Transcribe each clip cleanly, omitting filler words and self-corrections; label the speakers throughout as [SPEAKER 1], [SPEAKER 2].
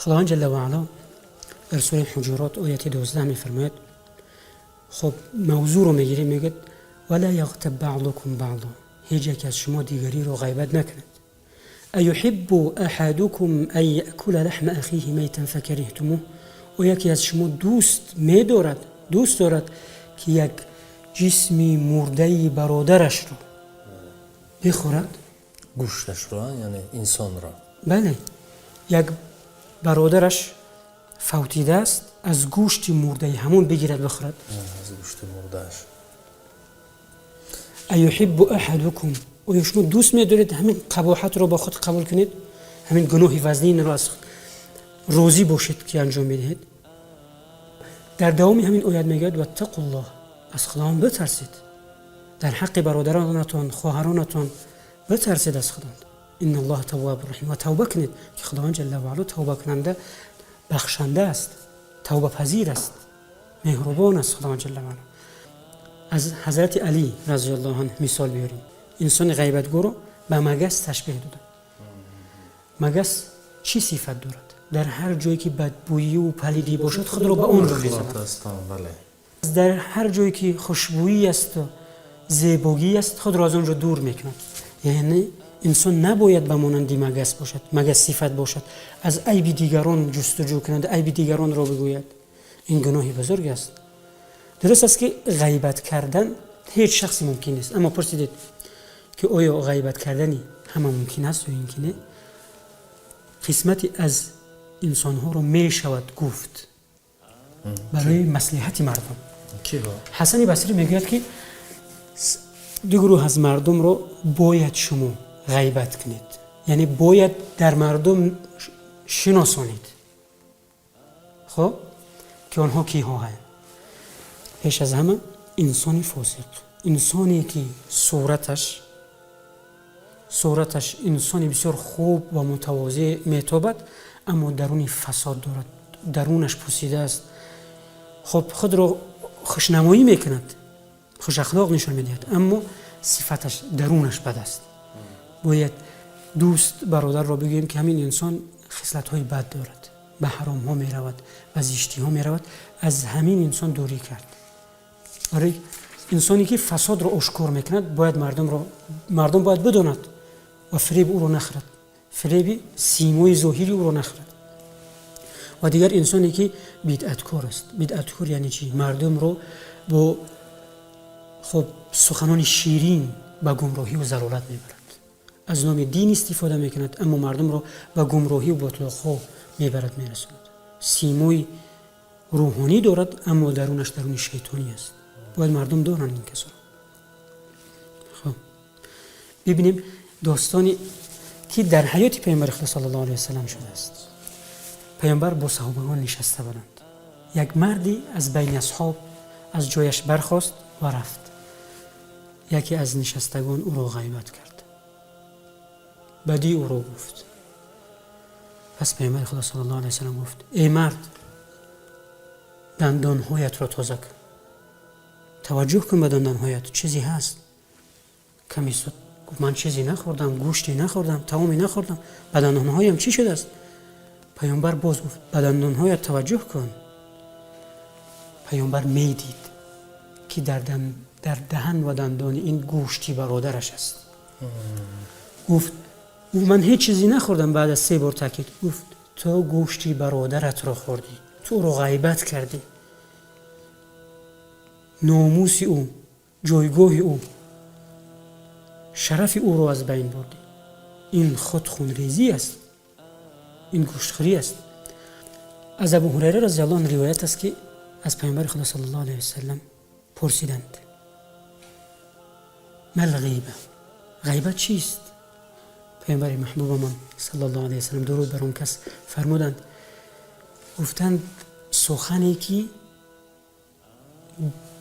[SPEAKER 1] Худованд ҷалла ва ало дар сураи Ҳуҷурот, ояти 12 мефармояд. Хуб, мавзӯъро мегирем, мегӯяд: ولا يغتب بعضكم بعضا, ҳеҷ яке аз шумо дигариро ғайбат накунад. أيحب أحدكم أن يأكل لحم أخيه ميتا فكرهتموه. О яке аз шумо дӯст медорад, дӯст дорад, ки як ҷисми мурдаи бародарашро бихӯрад?
[SPEAKER 2] Гӯшташро, яъне инсонро.
[SPEAKER 1] Бале, як бародараш фавтидааст, аз гӯшти мурдаи ҳамон бигирад, бихӯрад.
[SPEAKER 2] Аз гӯшти мурдааш.
[SPEAKER 1] أيحب أحدكم, оё шумо дӯст медоред ҳамин қабоҳатро ба худ қабул кунед, ҳамин гуноҳи вазнинро аз розӣ бошед, ки анҷом медиҳед? Дар давоми ҳамин оят мегӯяд: واتقوا الله, аз Худованд битарсед, дар ҳаққи бародаронатон, хоҳаронатон битарсед аз Худованд. إن الله تواب رحيم. Ва тавба кунед, ки Худованд ҷалла ваало тавбакунанда, бахшанда аст, тавбапазир аст, меҳрубон аст Худованд ҷалла ваало. Аз ҳазрати Алӣ разиаллоҳу анҳу мисол биёрем. Инсони ғайбатгӯро ба магас ташбеҳ дода. Магас чӣ сифат дорад? Дар ҳар ҷое ки бадбӯию палидӣ бошад, худро ба он ҷо мезанад. Дар ҳар ҷое ки хушбӯӣ асту зебогӣ аст, худро аз он ҷо дур мекунад. Яъне инсон набояд ба монанди магас бошад, магас сифат бошад, аз айби дигарон ҷустуҷӯ кунад, айби дигаронро бигӯяд. Ин гуноҳи бузург аст. Дуруст аст, ки ғайбат кардан ҳеҷ шахсе мумкин нест, аммо пурсидед, ки оё ғайбат кардани ҳама мумкин аст ё ин ки не. Қисмате аз инсонҳоро мешавад гуфт барои маслиҳати мардум. Ҳасани Басрӣ мегӯяд, ки ду гурӯҳ аз мардумро бояд шумо ғайбат кунед, яъне бояд дар мардум шиносонед. Хуб, ки онҳо киҳоанд? Пеш аз ҳама инсони фосиқ, инсоне ки сураташ инсони бисёр хуб ва мутавозеъ метобад, аммо даруни фасод дорад, дарунаш пусидааст. Хуб, худро хушнамоӣ мекунад, хушахлоқ нишон медиҳад, аммо сифаташ, дарунаш бад аст. Бояд дӯст, бародарро бигӯем, ки ҳамин инсон хислатҳои бад дорад, ба ҳаромҳо меравад, ба зиштиҳо меравад. Аз ҳамин инсон дурӣ кард. Барои инсоне ки фасодро ошкор мекунад, бояд мардум бояд бидонад ва фиреби ӯро нахӯрад, фиреби симои зоҳири ӯро нахӯрад. Ва дигар инсоне ки бидъаткор аст. Бидъаткор яъне чӣ? Мардумро бо, хуб, суханони ширин ба гумроҳию залолат мебарад, аз номи дин истифода мекунад, аммо мардумро ба гумроҳию ботлоқҳо мебарад, мерасонад. Симои рӯҳонӣ дорад, аммо дарунаш даруни шайтонӣ аст. Бояд мардум донанд ин касоро. Хуб, бибинем достоне ки дар ҳаёти Паёмбари Худо саллаллоҳу алайҳи васалам шудааст. Паёмбар бо саҳобагон нишаста буданд. Як марде аз байни асҳоб аз ҷояш бархост ва рафт. Яке аз нишастагон ӯро ғайбат кард, бадии ӯро гуфт. Пас Паёмбари Худо саллаллоҳу алайҳи васалам гуфт: «Эй мард, дандонҳоятро тоза кун, таваҷҷӯҳ кун ба дандонҳоят, чизе ҳаст». Каме суд гуфт: «Ман чизе нахӯрдам, гӯште нахӯрдам, таоме нахӯрдам, ба дандонҳоям чӣ шудааст?» Паёмбар боз гуфт: «Ба дандонҳоят таваҷҷӯҳ кун». Паёмбар медид, ки дар даҳан ва дандони ин гӯшти бародараш аст. Гуфт: «Ман ҳеҷ чизе нахӯрдам». Баъд аз се бор таъкид гуфт: «Ту гӯшти бародаратро хӯрдӣ, ту ӯро ғайбат кардӣ, номуси ӯ, ҷойгоҳи ӯ, шарафи ӯро аз байн бурдӣ. Ин худ хунрезӣ аст, ин гӯштхӯрӣ аст». Аз Абу Ҳурайра разиаллоҳу анҳу ривоят аст, ки аз Паёмбари Худо саллаллоҳу алайҳи васалам пурсиданд: ما الغيبة, ғайбат чист? Паёмбари маҳбубамон саллаллоҳу алайҳи васалам, дуруд бар он кас, фармуданд, гуфтанд: сухане ки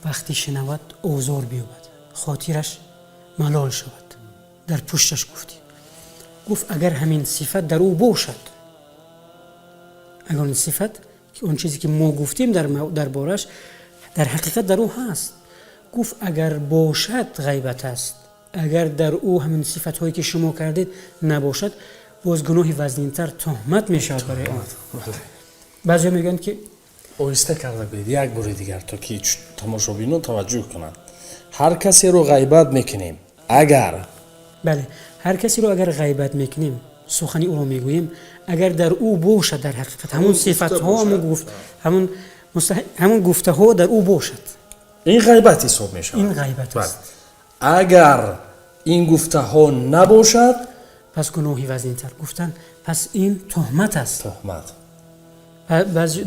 [SPEAKER 1] вақте шунавад, озор биёбад, хотираш малол шавад, дар пушташ гуфтӣ. Гуфт: агар ҳамин сифат дар ӯ бошад, агар он сифат, он чизе ки мо гуфтем дар бораш, дар ҳақиқат дар ӯ ҳаст, гуфт, агар бошад, ғайбат аст. Агар дар ӯ ҳамин сифатҳое ки шумо кардед набошад. Боз гуноҳи вазнинтар туҳмат мешавад барои он. Баъзеҳо мегӯянд, ки
[SPEAKER 2] Оҳиста карда гӯед як бори дигар, то ки тамошобинон таваҷҷӯҳ кунанд. Ҳар касеро ғайбат мекунем, агар
[SPEAKER 1] Бале, ҳар касеро агар ғайбат мекунем, сухани ӯро мегӯем, агар дар ӯ бошад, дар ҳақиқат ҳамон сифатҳо гуфт, ҳамон гуфтаҳо дар ӯ бошад,
[SPEAKER 2] ин ғайбат ҳисоб мешавад.
[SPEAKER 1] Ин ғайбат аст.
[SPEAKER 2] Агар ин гуфтаҳо набошад,
[SPEAKER 1] пас гуноҳи вазнинтар гуфтан, пас ин туҳмат аст.
[SPEAKER 2] Туҳмат.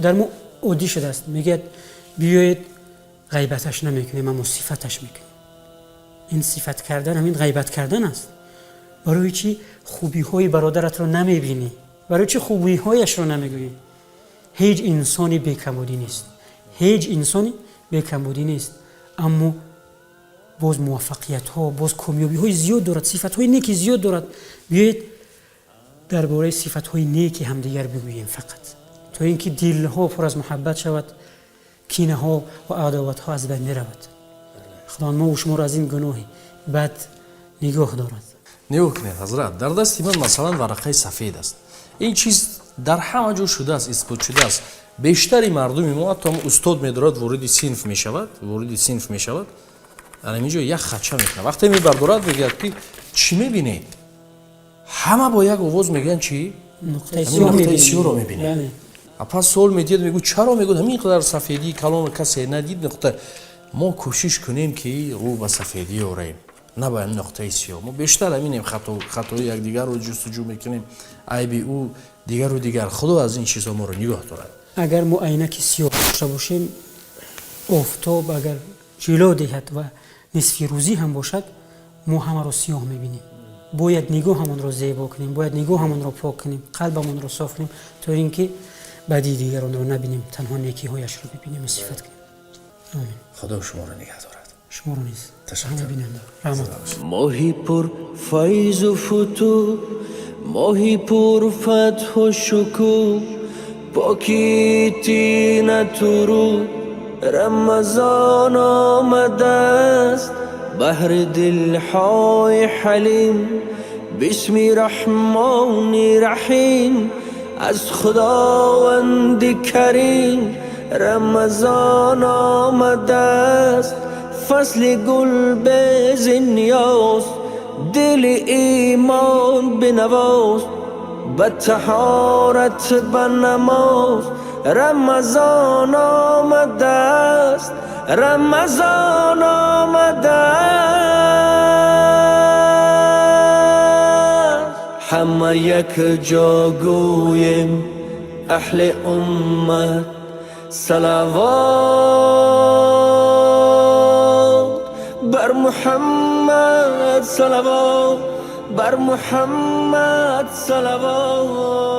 [SPEAKER 1] Дар мо оддӣ шудааст, мегӯяд: биёед, ғайбаташ намекунем, аммо сифаташ мекунем. Ин сифат кардан ҳамин ғайбат кардан аст. Барои чӣ хубиҳои бародаратро намебинӣ? Барои чӣ хубиҳояшро намегӯӣ? Ҳеҷ инсоне бекамудӣ нест, ҳеҷ инсоне бекамудӣ нест, аммо боз муваффақиятҳо, боз комёбиҳои зиёд дорад, сифатҳои неки зиёд дорад. Биёед, дар бораи сифатҳои неки ҳамдигар бигӯем фақат, то ин ки дилҳо пур аз муҳаббат шавад, кинаҳо ва адоватҳо аз байн биравад. Худованд мо шуморо аз ин гуноҳи бад нигоҳ дорад.
[SPEAKER 2] Нигоҳ кунед, ҳазрат, дар дасти ман, масалан, варақаи сафед аст. Ин чиз дар ҳама ҷо шудааст, исбот шудааст. Бештари мардуми мо, ҳатто устод медорад, вориди синф мешавад, вориди синф мешавад, дар ҳамин ҷо як хатча мекунад. Вақте мебардорад, мегӯяд, ки чӣ мебинед? Ҳама бо як овоз мегӯянд: чӣ? Нуқтаи сиёҳро мебинед. Пас суол медиҳад, мегӯ: чаро? Мегӯ: ҳамин қадар сафедии калон, касе надид нуқта. Мо кӯшиш кунем, ки рӯ ба сафедӣ орем, на ба нуқтаи сиёҳ. Мо бештар ҳаминем, хатои якдигарро ҷустуҷӯ мекунем, айби ӯ, дигару дигар. Худо аз ин чизҳо моро нигоҳ дорад.
[SPEAKER 1] Агар мо айнаки сиёҳ дошта бошем, офтоб агар ҷило диҳад ва нисфи рӯзӣ ҳам бошад, мо ҳамаро сиёҳ мебинем. Бояд нигоҳамонро зебо кунем, бояд нигоҳамонро пок кунем, қалбамонро соф кунем, то ин ки бадии дигаронро набинем, танҳо некиҳояшро бибинем ва сифат кунем. Омин.
[SPEAKER 2] Худо шуморо нигоҳ дорад.
[SPEAKER 1] Шуморо низ.
[SPEAKER 2] Ташаккур.
[SPEAKER 1] Бинанда, раҳмат.
[SPEAKER 3] Моҳи пур файзу футӯҳ, моҳи пур фатҳу шукӯҳ, покии тинату рӯҳ, Рамазон омадааст баҳри дилҳои ҳалим. Бисми Раҳмони Раҳим, аз Худованди Карим. Рамазон омадааст, фасли гул бези ниёз, дили имон бинавоз, ба таҳорат, ба намоз. Рамазон омадааст, Рамазон омадааст. Ҳама якҷо гӯем, аҳли уммат: салавот бар Муҳаммад, салавот бар Муҳаммад, салавот.